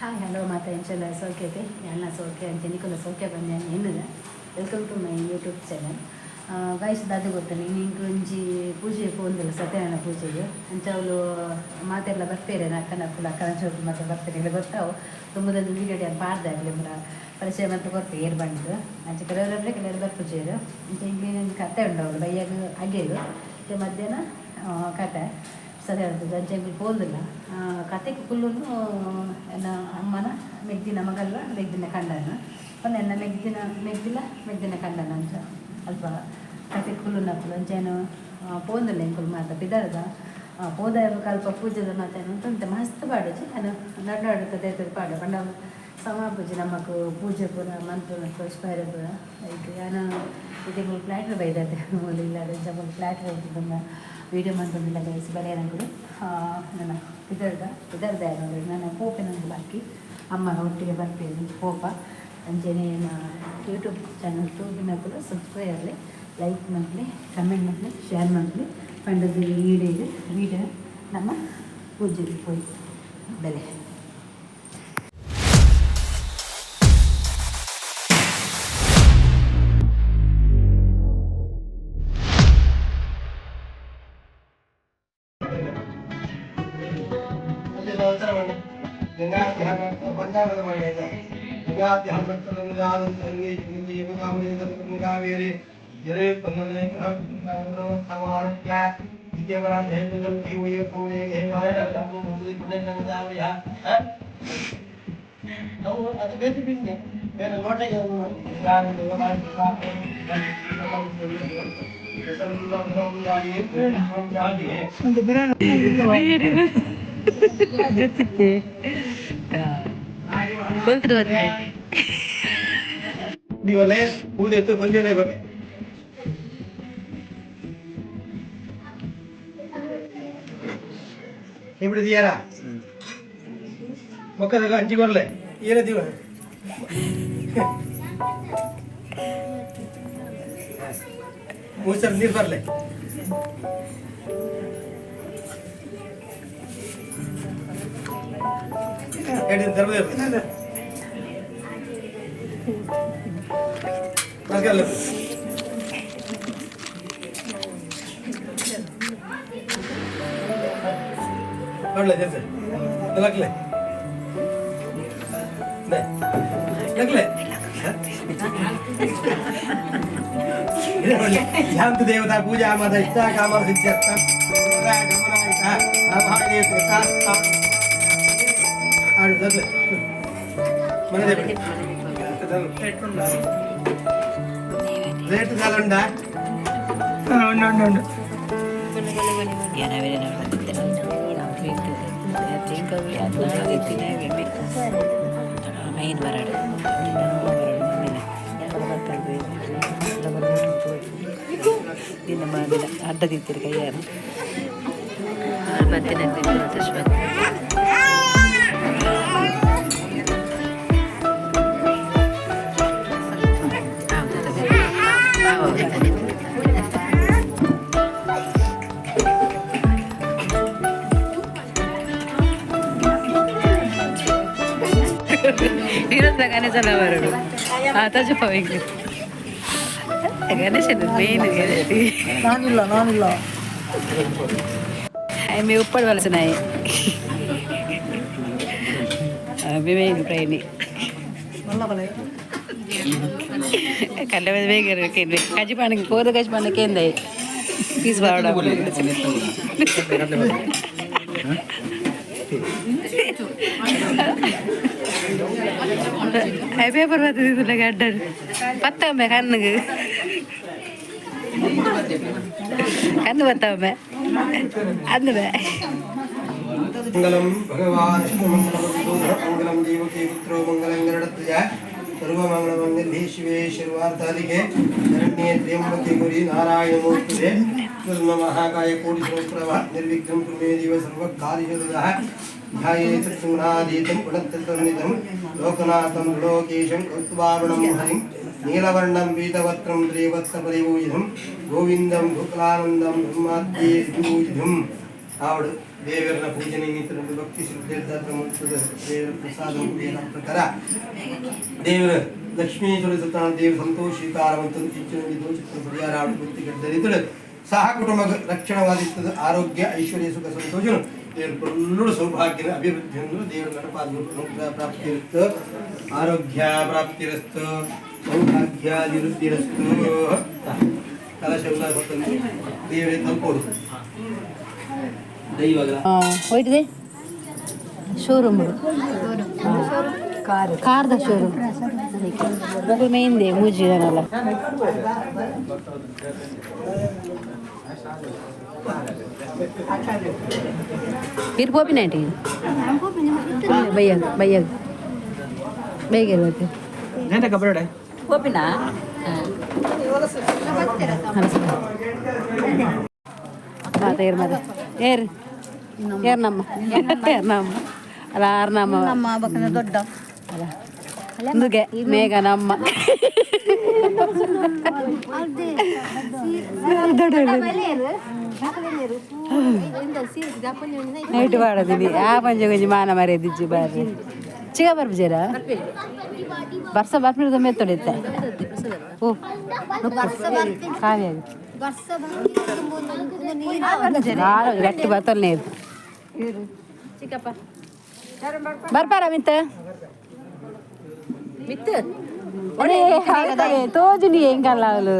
Hi hello ಮಾತ ಎಂಚಲ ಸೌಖ್ಯತೆ ಯಾನ ಸೌಖ್ಯ ಅಂಚೆ ನಿಕುಲ ಸೌಖ್ಯ ಬಂದೆ ಎನ್ನುದ. Welcome to my YouTube channel guys. ದಾದ ಗೊತ್ತಲ್ಲ, ಇನಿ ಒಂಜಿ ಪೂಜೆ ಪೋಂದಿಲ್ಲ, ಸತ್ಯನಾರಾಯಣ ಪೂಜೆಗೆ. ಅಂಚ ಅವಳು ಮಾತೆಲ್ಲ ಬರ್ಪೇರೆ, ಅಕ್ಕನ ಅಕ್ಕನ ಅಕ್ಕನ ಚೋಟು ಮಾತ ಬರ್ಪೇರೆ. ಇಲ್ಲ ಗೊತ್ತಾವು ತುಂಬದಲ್ಲಿ ವೀಡಿಯೋ ಪಾಡ್ದೆ ಆಗಲಿ ಪೂರ ಪರಿಚಯ ಮತ್ತು ಕೊರ್ಪೆ ಏರ್ ಬಂದು. ಅಂಚೆ ಕೆಲವರು ಕೆಲವರು ಬರ್ಪುಜೇರು. ಅಂಚೆ ಇಲ್ಲಿ ಒಂದು ಕತೆ ಉಂಡು, ಅವಳು ಬಯ್ಯಾಗ ಅಡ್ಯಲು ಮತ್ತೆ ಮಧ್ಯಾಹ್ನ ಕತೆ ಸತ್ಯನಾರಾಯಣ ಪೂಜೆ. ಅಂಚೆ ಎಂಕುಲು ಪೋಂದಿಲ್ಲ ಕತೆಗೆ. ಕುಲ್ಲುನು ಎನ್ನ ಅಮ್ಮನ ಮೆಗ್ದಿನ ಮಗಲ್ಲ, ಮೆಗ್ದಿನ ಕಂಡನ ಪಂಡ ಎನ್ನ ಮೆಗ್ದಿನ ಮೆಗ್ದಿಲ ಮೆಗ್ದಿನ ಕಂಡನ. ಅಂಚ ಅಲ್ಪ ಕತೆ ಕುಲ್ಲುನಕುಲು. ಅಂಚೇನು ಪೋಂದಿಲ್ಲ ಎಂಕುಲು ಮಾತ ಪಿದರ್ದ ಪೋದ ಅಲ್ಪ ಪೂಜೆದ ಮಾತ ಉಂಟು. ಮಸ್ತ್ ಪಾಡುಜಿ ಅನು ನಡು ನಡುತ್ತ ದೇತದ ಪಾಡು ಪಂಡ ಸಮ ಪೂಜೆ ನಮಕ್ ಪೂಜೆ ಪೂರ ಮನ್ಪುನ ಪುಷ್ಪಾರ ಪೂರ. ಲೈಕ್ ಯಾನ ಇತ್ತೆ ಮೂಲು ಪ್ಲ್ಯಾಟ್ರ್ ಬೈದತೆ ಮೂಲು ಇಲ್ಲ ಅಂಚ ಮೂಲು ಪ್ಲ್ಯಾಟ್ರ್ ಐತುಂಬ ವೀಡಿಯೋ ಮಲ್ತೊಂದಿಲ್ಲ ಗೈಸ್. ಬರೆಯನಕುಲು ನನ್ನ ಪಿದರ್ದ ಪಿದರ್ದ ಯಾರು ನನ್ನ ಪೋಪೆನೊಂದು ಬಾಕಿ ಅಮ್ಮನ ಒಟ್ಟಿಗೆ ಬರ್ಪೇನೆ ಪೋಪ. ಅಂಚೆನೆ ಯೂಟ್ಯೂಬ್ ಚಾನಲ್ ತೂಪಿನಕುಲು ಸಬ್ಸ್ಕ್ರೈಬ್ ಆಗಲಿ, ಲೈಕ್ ಮಲ್ಪಲೆ, ಕಮೆಂಟ್ ಮಲ್ಪಲೆ, ಶೇರ್ ಮಲ್ಪಲೆ. ಪಂಡದು ಈಡೇರು ವೀಡಿಯೋ ನಮ್ಮ ಪೂಜೆಗೆ ಪೋಯಿ ಬೆಲೆ. ಅದು ಬೇರೆ ಬಿನ್ನೆ ಬೇರೆ ಲೋಟಗೆ. ನೀವಲ್ಲೇ ಊದೆತ್ತು ಕೊಂಚನೇ ಬಗ್ಗೆ ఇప్పుడు తీయరా మొక్క అంచి కొరలే ఈయన తీవ. ಮೂರು ನೀರು ಬರಲೆ. ಹೇಳಿ ಧರ್ಮದೇವ ನಮಸ್ಕಾರ. ನೋಡ್ಲೆ ಜಲ್ದಿ ಲಕ್ಲೆ ಲಕ್ಲೆ. ಶಾಂತ ದೇವತಾ ಪೂಜಾ ಮಾತ ಇಷ್ಟ ಕಾಮ ಸಿದ್ಧ್ಯರ್ಥ ಮನೆ ರೇಟ್ చాలా ఉండా. ಉಂಡು ಉಂಡು ಉಂಡು. ಮೈನ್ ಬರಾಡು ದಿನ ಮಾಡಿದ ಅಡ್ಡ ತಿಂತೀರಿ ಕೈಯಾರು ಮತ್ತೆ. ಇನ್ನೊಂದು ಗಣೇಶನ ಬರೋಡು ಆತಾಜ ಪವಿಂಗ್ ಗಣೇಶನ ಮೇನ್. ನಾನಿಲ್ಲ, ನಾನಿಲ್ಲ. మీ ఉప్పడి వలసనాయి మేమే ప్రయాణి కళ్ళ మీద వేగారు. కజ్జిపానికి కోద కజ్జిపానికి ఏంది పీస్ బావడం. పేపర్ ಬರ್ತದೆ ಗಡ್ಡರು ಪತ್ತೊಮ್ಮೆ ಕಣ್ಣಿಗೆ ಕಣ್ಣು ಬತ್ತೊಮ್ಮೆ ಅಂದುವೆ. ಮಂಗಲಂ ಭಗವಾನ್ ಮಂಗಲಂ ದೇವಕಿ ಪುತ್ರೋ ಮಂಗಲಂ ಗರುಡಧ್ವಜ ಸರ್ವಮಂಗಳಮಂಗಲ್ಯೆ ಶಿವೆ ಶರ್ವಾರ್ಥಾದಿಕೆ ಶರಣ್ಯೇ ತ್ರ್ಯಂಬಕೆ ಗೌರಿ ನಾರಾಯಣ ಮೂರ್ತುತೆ. ಮಹಾಕಾಯ ಕೋಟಿ ಸಹಸ್ರವ ನಿರ್ವಿಘ್ನಂ ಕುರು ಮೇ ದೇವ ಸರ್ವಕಾರ್ಯೇಷು ಸದಾ. ಧ್ಯಾಯೇತ ಸಿಂಹಾದೀತಂ ಗುಣತ್ರಿತರ್ಣಿತಂ ಲೋಕನಾಥಂ ಲೋಕೇಶಂ ಕೌಸ್ತುಭಾಭರಣಂ ಹರಿಂ ನೀಲವರ್ಣಂ ಪೀತವಕ್ತ್ರಂ ತ್ರಿವತ್ಸಪರಿಪೂಜಿತಂ ಗೋವಿಂದಂ ಗೋಕುಲಾನಂದಂ ಬ್ರಹ್ಮಾದ್ಯೇ ಪೂಜಿತಂ. ಆವಡು. ದೇವರ ಪೂಜನೆ ನಿಂತಿರುವ ಭಕ್ತಿ ಶ್ರದ್ಧೆ ಮುಟ್ಟದ ದೇವರ ಪ್ರಸಾದ ಪ್ರಕಾರ ದೇವರ ಲಕ್ಷ್ಮೀ ತುಳಸಿ ದೇವ ಸಂತೋಷ ಸ್ವೀಕಾರವಂತ ಹೆಚ್ಚಿನ ದೋಷ ಪರಿಹಾರ ಆಡುವಂತೆ ಗಡ್ಡರಿತಳು ಸಹ ಕುಟುಂಬ ರಕ್ಷಣವಾದಿತ್ತದ ಆರೋಗ್ಯ ಐಶ್ವರ್ಯ ಸುಖ ಸಂತೋಷನು ದೇವರ ಪುಳ್ಳುಡು ಸೌಭಾಗ್ಯದ ಅಭಿವೃದ್ಧಿಯನ್ನು ದೇವರ ಗಣಪಾದ ಅನುಗ್ರಹ ಪ್ರಾಪ್ತಿರಸ್ತು, ಆರೋಗ್ಯ ಪ್ರಾಪ್ತಿರಸ್ತು, ಸೌಭಾಗ್ಯಾಭಿವೃದ್ಧಿರಸ್ತು. ಕಲಶ ದೇವರೇ ತಲುಪೋಡು ದೈವಗಳ ಹೋಯ್ತಿದೆ ಶೋರೂಮ್ ಕಾರ್ದ ಶೋರೂಮ್ ಮೊಗಲ್ ಮೇಂದೆ ಮೂಜಿ ಜನಲ್ಲ. ಇರ್ ಪೋಪಿನ ಆಂಟಿ ಬೈಯಾಗ ಬೈಯಾಗ ಬೇಗ ಇರ್ಬೇಕು. ಪೋಪಿನ ಮಾತ ಏರ್ ಮಾತ ಏರ್ ಏರ್ ನಮ್ಮ ಏರ್ ನಮ್ಮ ಅಲ್ಲ ಆರ್ ನಮ್ಮ ನಮ್ಮ ಬಕ್ಕನ ದೊಡ್ಡ ನುಗೆ ಮೇಘ ನಮ್ಮ ನೈಟ್ ಬಾಡದಿನಿ ಆ ಪಂಜೆ ಕೊಂಚ ಮಾನ ಮರ್ಯಾದಿಜ್ಜಿ ಬಾರಿ ಚಿಗ ಬರ್ಬಜೇರ ಬರ್ಸ ಬರ್ಪಿಡ್ದ ಮೆತ್ತೊಡಿತ್ತೆ ಓ ಕಾವ್ಯ ಗಟ್ಟಿ ಬರ್ತಲ್ಲ ನೀರು ಚಿಕ್ಕಪ್ಪ ಬರ್ಪಾರ ಮಿತ್ತ ಮಿತ್ತು ತೋಜುನಿ ಎಂಕಲ್ಲ ಅವಳು.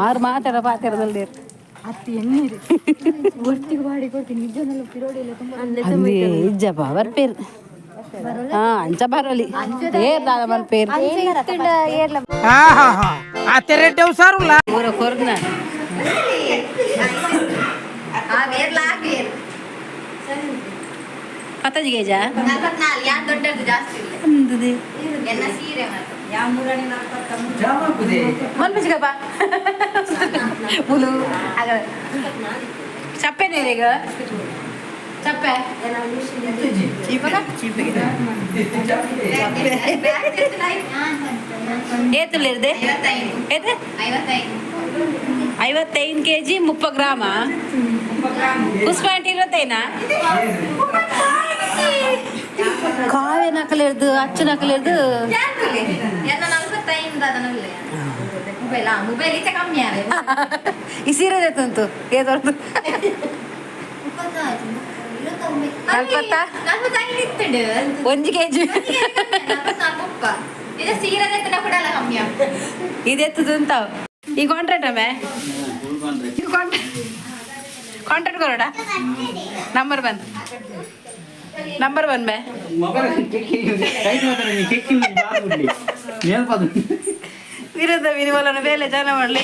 ಆರು ಮಾತಾಡ ಪಾತಿರದಲ್ಲಿ. ಅತ್ತಿ ಎಣ್ಣೀರು ಒಟ್ಟಿಗೆ ಮಾಡಿ ಕೊಡ್ತೀನಿ ನಿಜ ಪಿರೋಡಿಲ್ಲ ತುಂಬ. ಅಂದಿ ಇಜ್ಜಪ್ಪ ಬರ್ಪೇರು ಹಾ ಅಂಚ ಬರೋಲಿ ಏರ್ ದಾದ ಮಲ್ಪೇರು. ಊರ ಕೊರ್ನ ಪತ್ತಂಜಿ ಕೆಜಾ ಅಂದದೆ ಮಲ್ಪಜಿಗಪ್ಪ ಮುಲು ಆಗ ಚಪ್ಪೆ ನೀರೀಗ ಚಪ್ಪೆ ಏತುಲ್ಲಿರ್ದೆ ಏತು 55 ಕೆಜಿ 30 ಗ್ರಾಮ. ಪುಷ್ಪ ಆಂಟಿ ಇರುವತ್ತೈನಾ ಕಾವ್ಯ ನಕಲಿರ್ದು ಅಚ್ಚು ನಕಲಿರ್ದು. ಈ ಸೀರೆ ಉಂಟು ಏದೊರ್ದು ನಲ್ವತ್ತ 1 ಕೆಜಿ ಇದೆತ್ತದು ಅಂತ ಈ ಕಾಂಟ್ರಾಕ್ಟ್ ಅಮ್ಮೆ ಕಾಂಟ್ರಾಕ್ಟ್ ಕೊರೋಡ ನಂಬರ್ 1 ನಂಬರ್ 1 ಮೇ. ವಿರುದ್ಧ ವಿನಿಮಲನ ಬೇಲೆ ಜನ ಮಾಡ್ಲಿ.